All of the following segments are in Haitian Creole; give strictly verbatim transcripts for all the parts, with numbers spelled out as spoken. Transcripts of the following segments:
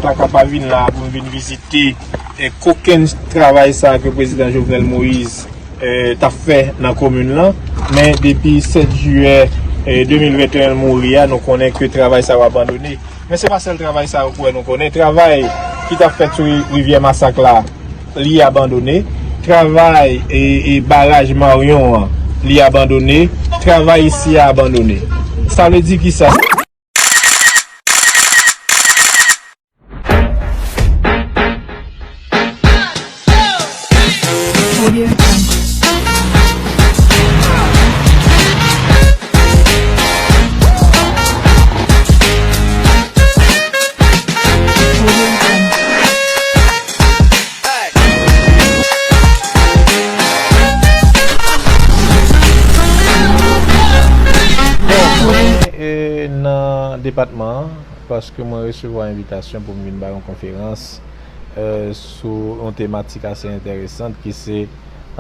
Paka pa vin la pou m vin vizite, eh, kokenn travay sa ke prezidan Jovenel Moïse, eh, t ap fè nan komin lan. Men depi sèt jiyè, eh, de mil venteyen l mouri a, nou konnen ke travay sa yo abandone. Men se pa sèl travay sa yo pou wè nou konnen. Travay ki t ap fèt sou ri-, rivyè Masak la, li abandone. Travay, e, e baraj Maryon an, li abandone. Travay isi a abandone. Sa vle di ki sa? Bon, mwen, e, nan depatman an, paske mwen resevwa envitasyon pou m vin bay yon konferans, e, sou yon tematik ase enteresan ki se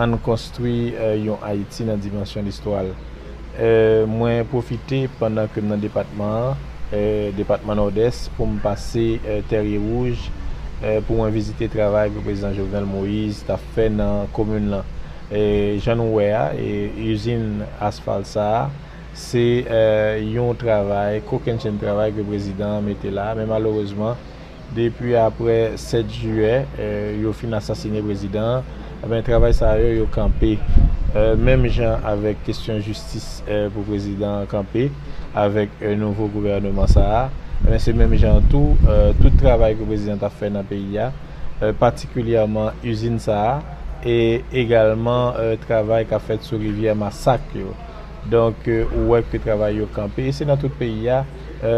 ann konstwi, e, yon Ayiti nan dimansyon listwa l. E, mwen pwofite pandan ke m nan depatman an, e, depatman Nòdès, pou m pase, e, Tèrye Wouj, e, pou mwen vizite travay ke prezidan Jovenel Moïse t ap fè nan komin lan. E, jan nou wè a, e, izin asfalt sa a, se, e, yon travay, kokennchenn travay ke prezidan an mete la, men malerezman, depi aprè sèt jiyè, e, yo fin asasine prezidan an, ebyen, travay sa yo, yo kanpe. E, menm jan avèk kesyon jistis, e, pou prezidan an kanpe, avèk, e, nouvo gouvèneman sa a, ebyen, se menm jan tou, e, tout travay ke prezidan t ap fè nan peyi a, e, patikilyèman izin sa a, e egalman, e, travay k ap fèt sou rivyè Masak yo. Donk, e, ou wè ke travay yo kanpe. E se nan tout peyi a, e,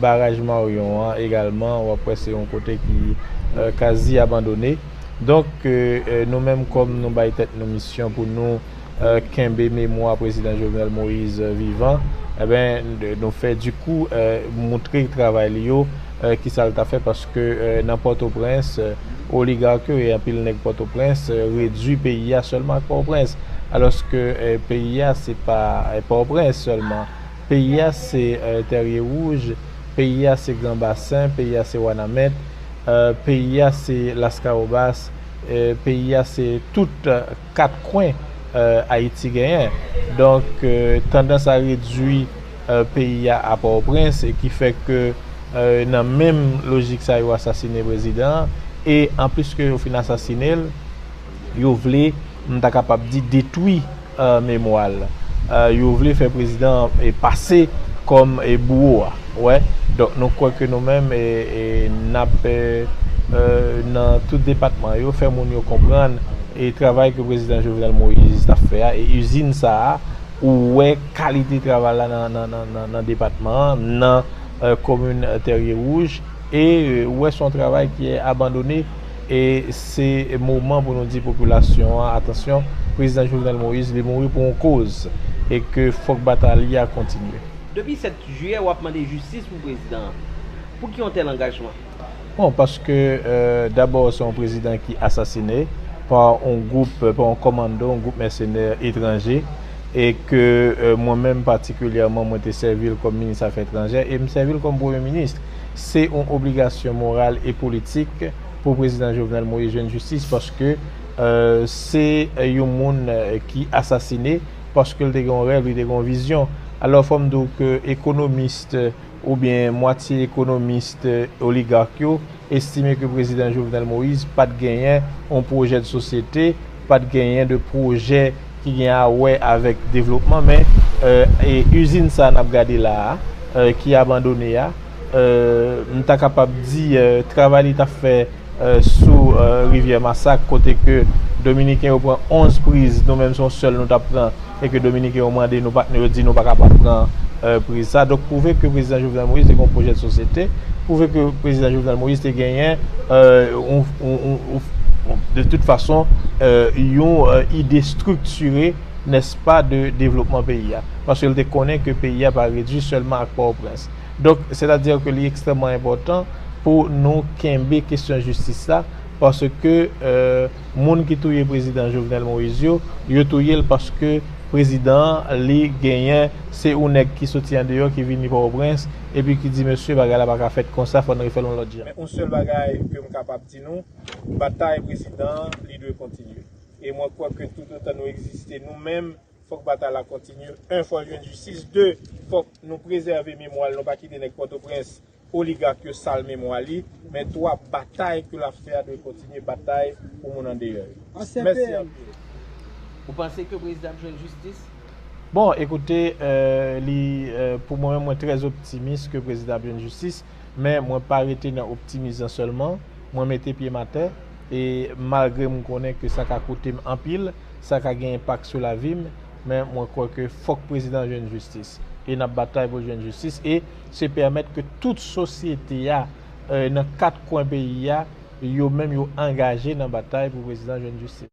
baraj Maryon an egalman, w ap wè se yon kote ki, e, kazi abandone. Donk, e, e, nou menm kòm nou bay tèt nou misyon pou nou, e, kenbe memwa prezidan Jovenel Moïse, e, vivan, ebyen, nou fè dikou, e, moutre travay li yo, e, kisa l ta fè, paske, e, nan Pòtoprens, e, oligak yo e anpil nèg Pòtoprens, e, redui peyi a sèlman ak Pòtoprens. Alòske, e, peyi a se pa, e, Pòtoprens sèlman. Peyi a se, e, Tèrye Wouj, peyi a se Gran Basen, peyi a se Wanament, e, peyi a se Laskawobas, e, peyi a se tout, e, kat kwen, e, Ayiti genyen. Donk, e, tandans a redui, e, peyi a a Pòtoprens, e ki fè ke, e, nan menm lojik sa yo asasine prezidan an, e anplis ke yo fin asasine l, yo vle, m ta kapab di, detwi, e, memwa l. E, yo vle fè prezidan an, e, pase kòm, e, bouwo a. Wè. Donk, nou kwè ke nou menm, e, e, n ap, e, e, nan tout depatman yo, fè moun yo konprann, e, travay ke prezidan Jovenel Moïse t ap fè a, e izin sa a, ou wè kalite travay la nan, nan, nan, nan, nan depatman an, nan, e, komin, e, Tèrye Wouj, e, e, ou wè se yon travay ki abandone, e se moman pou nou di popilasyon an, atansyon, prezidan Jovenel Moïse, li mouri pou yon koz, e ke fòk batay li a kontinye. Depi sèt jiyè, w ap mande jistis pou prezidan an. Pou ki yon tèl angajman? Bon, paske, e, dabò, se yon prezidan ki asasine pa yon gwoup, pa yon kòmando, yon gwoup mèsenè etranje, e ke, e, mwen menm patikilyèman, mwen te sèvi l kòm minis afè etranjè e m sèvi l kòm premye minis. Se yon obligasyon moral e politik pou prezidan Jovenel Moïse jwenn jistis paske, e, se yon moun, e, ki asasine paske l te gen yon rèv, li te gen yon vizyon. Alò, fò m di w ke ekonomis, oubyen mwatye ekonomis, oligak yo estime ke prezidan Jovenel Moïse pa t genyen yon pwojè de sosyete, pa t genyen de pwojè ki gen a wè avèk devlopman, men, e, e izin sa n ap gade la a, e, ki abandone a, e, m ta kapab di, e, travay li t ap fè, e, sou, e, rivyè Masak, kote ke Dominiken yo pran onz priz, nou menm se yon sèl nou t ap pran, e ke Dominiken yo mande nou, patnè yo di nou pa kapab pran, e, priz sa. Donk, pwouve ke prezidan Jovenel Moïse te gen yon pwojè de sosyete, pwouve ke prezidan Jovenel Moïse te genyen, e, yon, yon, yon, yon, de tout fason, e, yon, e, ide estriktire, nèspa, de devlopman peyi a. Paske l te konnen ke peyi a pa redui sèlman ak Pòtoprens. Donk, sètadi ke li ekstrèmman enpòtan pou nou kenbe kesyon jistis la, paske, e, moun ki touye prezidan Jovenel Moïse yo, yo touye l paske Prezidan an, li genyen, se yon nèg ki soti andeyò, ki vini Pòtoprens, epi ki di, mesye, bagay la pa ka fèt konsa, fò n refè l yon lòt jan. Men yon sèl bagay ke m kapab di nou, batay prezidan an, li dwe kontinye. E mwen kwè ke toutotan nou egziste, nou menm, fòk batay la kontinye. En, fò l jwenn jistis. De, fòk nou prezève memwa l, nou pa kite nèg Pòtoprens, oligak yo sal memwa li. Men twa, batay ke l ap fè a dwe kontinye, batay pou moun andeyò yo. Mèsi anpil. Ou panse ke prezidan ap jwenn jistis? Bon, ekoute, euh, li, euh, pou mwen menm, mwen trè optimis ke prezidan ap jwenn jistis, men mwen pa rete nan optimis lan sèlman, mwen mete pye m atè, e malgre m konnen ke sa ka koute m anpil, sa ka gen enpak sou lavi m, men mwen kwè ke fòk prezidan jwenn jistis. E n ap batay pou l jwenn jistis, e se pèmèt ke tout sosyete a, euh, nan kat kwen peyi a, yo menm yo angaje nan batay pou prezidan jwenn jistis.